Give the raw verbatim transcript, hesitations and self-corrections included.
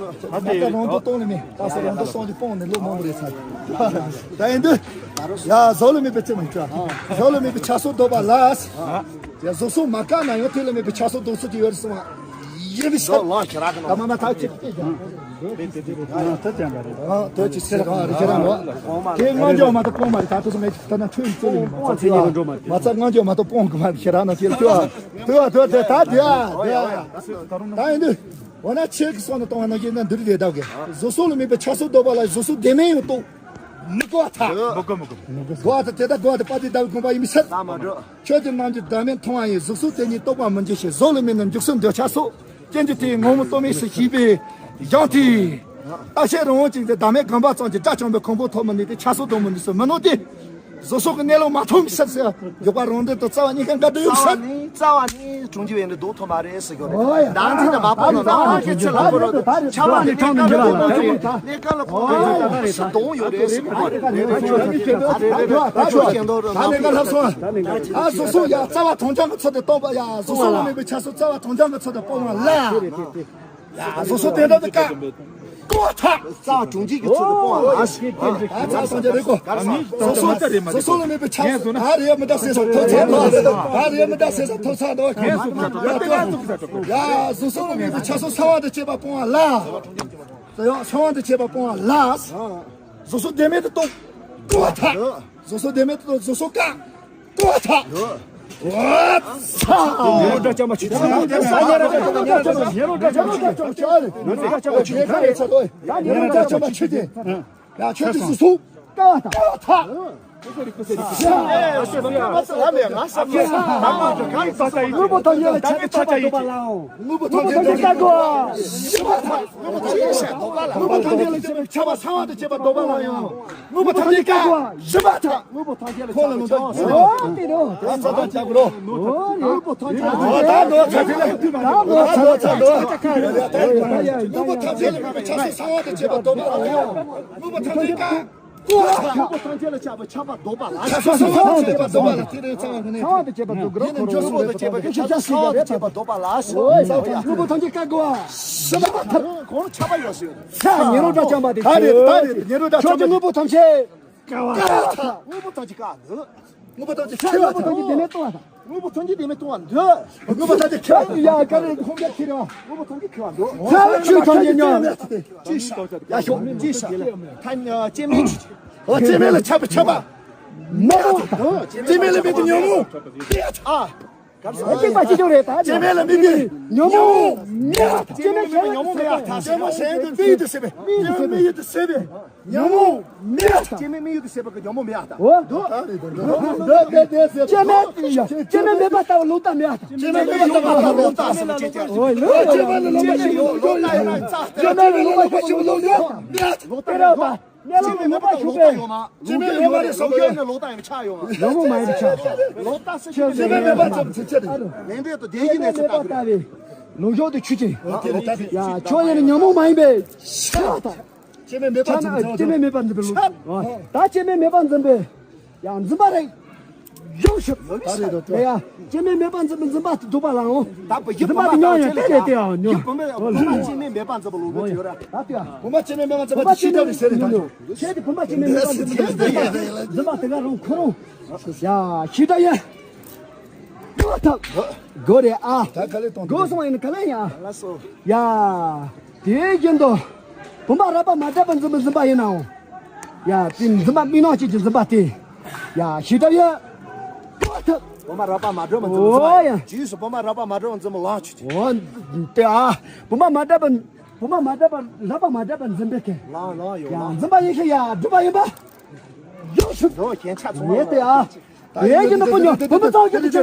ད་ལྟ་རང་དོན་གཏོང་ལེ་མེད། ད་སོ་རང་དོན་གཏོང་དེ་སྤོང་ནས་ལོ་མང་པོ་རེད་ཚར། ད་ཡིན་དུས། ཡ་བཟོ་ལེ་མེད་པའི་ཚེ་མ་ཡིན་ཅག་བཟོ་ལེ་མེད་པའི་ཆ་སོགས་ལྡོག་པ་ལ། ཡ་བཟོ་སོགས་མ་བཀག་ན་ཡང་དེ་ལ་མེད་པའི་ཆ་སོགས་ལྡོག་ཚུལ་གྱི་ཡོད་རེད་གསུངས་པ། ཡིན་པའི་ཕྱིར། ད་མ་མ་ཐག་ཅིག་ཨ་ཐོ་ཅི་ཟེར་གང་རེད་ཁྱེད་རང་ལོ། དེ་སྔོན་འཇོག་མ་གཏོགས་སྤོང་མ་རེད། ད་དུ་སོང་ངས་ད་ན་ཐོན་ཚུལ་ཡིན་མ་ཚ་ཚེ་ཡིན་མ་ཚ་སྔོན་འཇོག་མ་གཏོགས་སྤོང་གི་མ་རེད། ཁྱེད་རང་ན་ཁྱེད་ཐོས་ཨ་ཐོས་ཨ་ཐོས་ཐོས་ད་དེ་ཨ་དེ་ཨ་ད་ཡིན་དུས། འོ་ན་ཆོས་ཀྱི་སོགས་ནས་གཏོང་བ་ནང་བཞིན་ན་འདིར་རེད་ད་གས། བཟོ་སོགས་ལ་མེད་པའི་ཆ་སོགས་ལྡོག་པ་ལ་བཟོ་སོགས་བདེན་མེད་ཡང་རྟོགས་མི་དགོས་ཐལ། མི་དགོས་མི་དགོས། དགོས་ཐལ་དེ་ལྟར་དགོས་ཐལ་པ་དེ་ལྟ་བུའི་དགོངས་པ་ཡིན་མི་ཚད། ཆོས་དེ་རྣམས་ཀྱི་བདག་མེད་མཐོང་བ་ཡིན། གཟུགས་སོགས་དེ་ཉིད་རྟོགས་པ་མི་འགྱུར་ཞེས། བཟོ་ལ་མེད་ན་འཇུག་སོགས་འདོད་ཆགས་སོགས་སྐྱེ་འགྱུར་ཏེ། ངོ་བོ་རྟོག་མེད་ཟེར་ཞེས་པའི་གཞུང་དེས། རྟག་ཆད་རང་དབང་ཅན་གྱི་བདག་མེད་དགོངས་པ་ཙམ་གྱིས་དགྲ་བཅོམ་པའི་གོ་འཕང་ཐོབ་མི་ནུས་ཏེ་ཆ་སོགས་ལྡོག་མི་ནུས་སོ་མི་ནུས་ཏེ། བཟོ་སོགས་ཀྱི་གནས་ལུགས་མ་མཐོང་མི་ཤེས་ཟེར། འཇུག་པ་རང་དོན་དང་རྩ་བ་གཉིས་ཀ་འགལ་འདུ་ཡོད་ཟེར། རྩ་བ་ནས་གྲོང་ཁྱེར་བའི་འདི་ལྡོག་ཐུབ་མ་རེད་ཟེར་གྱི་རེད། ཨོ་ཡ། ད་ཚེ་ད་མ་པོ་ན་ནང་ཁྱེད་ཚེ་ལ་པོ་རོ་ཆ་བ་ནས་གྲོང་མི་འགྱུར་ལ་ལས་ཀ་ལ་པོ་རོ་ཤི་དོང་ཡོད་རེད་ཟེར་གྱི་རེད། ད་ནས་ཀ་ལྷག་སོང་། ཨ་བཟོ་སོགས་ཡ་རྩ་བ་མཐོང་རྐྱང་གི་ཚུལ་དུ་སྟོན་པ་ཡ་བཟོ་སོགས་ལ་མེད་པའི་ཆ་སོགས་རྩ་བ་མཐོང་རྐྱང་གི་ཚུལ་དུ་སྤོང་བ་ལ། ཡ་བཟོ་སོགས་དེ་འདྲ་དུ་བཀག་གོ་ཐག་རྩ་བ་གྲོང་ཁྱེར་གྱི་ཚུལ་དུ་སྤོང་བ་ལ། ཨ་རྩ་བ་སངས་རྒྱས་རེད་གོ། བཟོ་སོགས་བཟོ་སོགས་ལ་མེད་པའི་ཆ་སོགས་ཨ་རེ་མི་འདྲ་ཟེར་ས་ཐོག་ཚད་དོ། ཨ་རེ་མི་འདྲ་ཟེར་ས་ཐོག་ཚད་དོ། ཡ་བཟོ་སོགས་ལ་མེད་པའི་ཆ་སོགས་གསང་བ་དང་བཅས་པ་སྤོང་བ་ལ། ཡ་གསང་བ་དང་བཅས་པ་སྤོང་བ་ལ། བཟོ་སོགས་བདེན་མེད་དུ་རྟོགས་གོ་ཐག་བཟོ་སོགས་བདེན་མེད་དུ་རྟོགས་བཟོ་སོགས་བཀག་ཀོ་ཐག་ཉེ་རོ་འདྲ་ཅང་མ་ཆུ་ཆུ། ཉེ་རོ་འདྲ་ཅང་མ་ཆུ་ཆུ། ཉེ་རོ་འདྲ་ཅང་མ་ཆུ་ཆུ། ད་ཉེ་རོ་འདྲ་ཅང་མ་ཆུ་ཆུ། ཡ་ཆོས་ཀྱི་སུ་སུ། ཀ་བ་ཐག་ཀ་བ་ཐག་དངོས་པོ་ཐམས་ཅད་ལ་ཆགས་པའི་ཆགས་པ་སྒྲུབ་པ་ལའོ། དངོས་པོ་ཐམས་ཅད་ཀ་གོ། དངོས་པོ་ཐམས་ཅད་ལ་ཆགས་པའི་ཆགས་པ་གསང་བ་དང་བཅས་པ་སྒྲུབ་པ་ལའོ། དངོས་པོ་ཐམས་ཅད་ཀ་བ་ཞི་བ་ཐག་དངོས་པོ་ཐམས་ཅད་ལ་ཆགས་པའི་ཆགས་པ། ཨོ་དེ་རོ། ད་ཚ་ཚ་ཆགས་གོ། དངོས་པོ་ཐམས་ཅད་ད་ནོར་ཚ་ཚ་ལ་ད་ནོར་ཚ་ཚ་ལ་དངོས་པོ་ཐམས་ཅད་ལ་ཆགས་པའི་ཆགས་པ་གསང་བ་དང་བཅས་པ་སྒྲུབ་པ་ལའོ། དངོས་པོ་ཐམས་ཅད་ཀ་དངོས་པོ་ཐམས་ཅད་ལ་ཆགས་པའི་ཆགས་པ་སྒྲུབ་པ་ལ། ཆགས་པ་གསང་བ་དང་བཅས་པ་སྒྲུབ་པ་ལ། དེ་རེད་ཚང་བ་ནས། གསང་བ་དང་བཅས་པ་སྒྲུབ་དགོས་རེད། དངོས་པོ་དང་བཅས་པ་གི་ཆགས་པ་གསང་བ་དང་བཅས་པ་སྒྲུབ་པ་ལ། ཨོ་ཡ་ཚང་བ་དངོས་པོ་ཐམས་ཅད་བཀག་དགོས། ཞི་བ་ཐག་ཁོང་ཆགས་པ་ཡོད་ཟེར། ས་ཉེ་རོ་འདྲ་ཅང་མ་དེ་ད་རེད་ད་རེད་ཉེ་རོ་འདྲ་ཅང་མ་དེ། དངོས་པོ་ཐམས་ཅད་བཀག་པ་དང་། དངོས་པོ་ཐམས་ཅད་བཀག་འདོད། དངོས་པོ་ཐམས་ཅད་ཁྱེར་བ་དང་། དངོས་པོ་ཐམས་ཅད་བདེན་མེད་གཏོང་བ་འདོད། དངོས་པོ་ཐམས་ཅད་ཁྱེར་བ་ཡ་ག་རེ་ཁོང་ཀྱ་ཁྱེར་བ། དངོས་པོ་ཐམས་ཅད་ཁྱེར་བ་འདོད། ཚ་བ་ཆོས་ཐམས་ཅད་ཉམས། ཅི་ཤ། ཡ་ཤོག་ཅི་ཤ། ད་སྐྱེ་མེད་ཆོས་ཅི། འོ་སྐྱེ་མེད་ལ་ཆགས་པའི་ཆགས་པ། མེད་པ་དང་། སྐྱེ་མེད་ལ་མེད་པའི་ཉོན་མོངས། ཨ། གཅིག་པ་གཅིག་ཀྱང་རེད་ད། སྐྱེ་མེད་ལ་མེད་པའི་ཉོན་མོངས་མེད་པ་དང་། སྐྱེ་མེད་གཞན་དོན་དམིགས་ཡུལ་དུ་ཟད་པའི་དམིགས་ཡུལ་དུ་ཟད་པའི་ཉོན་མོངས་མེད་པ་དང་། སྐྱེ་མེད་དམིགས་ཡུལ་དུ་ཟད་པའི་ཉོན་མོངས་མེད་པ་དང་། འོ། སྐྱེ་མེད་དམིགས་ཡུལ་དུ་ཟད་པའི་ལོག་ལྟ་མེད་པ་དང་། སྐྱེ་མེད་མེད་པ་ལྟ་བུ་ལོག་ལྟ་མེད་པ་དང་། སྐྱེ་མེད་མེད་པ་ལྟ་བུ་ལོག་ལྟ་ཟེར་ཅེས་བྱ། འོ་ཡ། སྐྱེ་མེད་ལ་ལོག་པ་ཞིག་ལོག་ལྟ་ཡོད་ན། སྐྱེ་མེད་ལ་ལོག་པ་ཞིག་ལོག་ལྟ་ཡོད་ན། སྐྱེ་མེད་ལ་ལོག་པ་ཞིག་ལོག་ལྟ་ཡོད་ན། སྐྱེ་མེད་ལ་ལོག་པ་རེད་བསམ་གྱི་ཡོད་ན་ལོག་ལྟ་ཡང་ཆགས་ཡོང་བ། ཉོན་མོངས་མ་ཡིན་པའི་ཆགས། ལོག་ལྟ་ཟེར་གྱི་སྐྱེ་མེད་མེད་པ་ཙམ་ཚིག་ཆད་རེད། ལན་འདེབས་དང་དེ་ཡིན་ནས་ཚེ་ལྟ་བུ་རེད། ལོག་ཕྱོགས་དེ་ཆོས་ཅན། ཡ་ཁྱོད་ཡིན་ན་ཉོན་མོངས་མ་ཡིན་པའི་ཆགས་པ་དང་། སྐྱེ་མེད་མེད་པ་ཙམ་ཚིག་ཆད། སྐྱེ་མེད་མེད་པ་འཛིན་པའི་ལོག་ད་སྐྱེ་མེད་མེད་པ་འཛིན་པའི། ཡང་འཛིན་པ་རེད། ཡོང་ཤོག་ད་རེད་དོ། ཡ་ཡ། སྐྱེ་མེད་མེད་པ་འཛིན་པའི་འཛིན་པ་དེ་སྡུག་པ་ལའང་། ད་བུ་ཡི་འཛིན་པ་དེ་མྱོང་ཡང་དེ་ལས་དེ་ཡང་མྱོང་། བུ་མོ་སྐྱེ་མེད་མེད་པ་འཛིན་པའི་ལོག་པ་ཡོད་ར། ད་དེ་ཡང་། བུ་མོ་སྐྱེ་མེད་མེད་པ་འཛིན་པ་དེ་ཤི་འདྲ་རེད་ཟེར་རེད་ད། ཁྱེད་དེ་བུ་མོ་སྐྱེ་མེད་མེད་པ་འཛིན་པའི་འཛིན་པ་དེ་ག་རང་ཁོ་རང་། ཡ་ཤི་འདྲ་ཡ། ཡོད་ཐབས། དགོས་རེད་ཨ། ད་ག་ལེ་གཏོང་དགོས་སོང་ཡིན་ན་ག་ལེ་ཡ། ལ་སོ། ཡ། དེའི་རྒྱུན་དུ། བུམ་པ་རགས་པ་མ་དྲག་པ་འཛིན་པའི་འཛིན་པ་ཡིན་ནའང་། ཡ། དེ་འཛིན་པ་མི་སྣང་བྱེད་ཀྱི་འཛིན་པ་དེ། ཡ། ཞི་དྲག་ཡ། བུམ་པ་རགས་པ་མ་དྲག་པ་འཛིན་པའི་འཛིན་པ། ཨོ་ཡ། རྗེས་སུ་བུམ་པ་རགས་པ་མ་དྲག་པ་འཛིན་པའི་ལམ་ཆོད་ཅིག་ཨོ། དེ་ཨ། བུམ་པ་མ་དྲག་པ། བུམ་པ་མ་དྲག་པ་རགས་པ་མ་དྲག་པ་འཛིན་པའི་ཁེ། ལམ་ལམ་ཡོད་ཡ། ལམ། འཛིན་པ་ཡིན་ཤེས་ཡ་སྒྲུབ་པ་ཡིན་པ། ཡོད་ཤུགས། འགྲོ་ཞེན་ཆགས་ཚང་མ་ཡོད། ངས་དེ་ཨ། དེ་ཡིན་ན་པོ་ཉོ་བུམ་པ་ཚང་ཡོད་དེ་ཅི།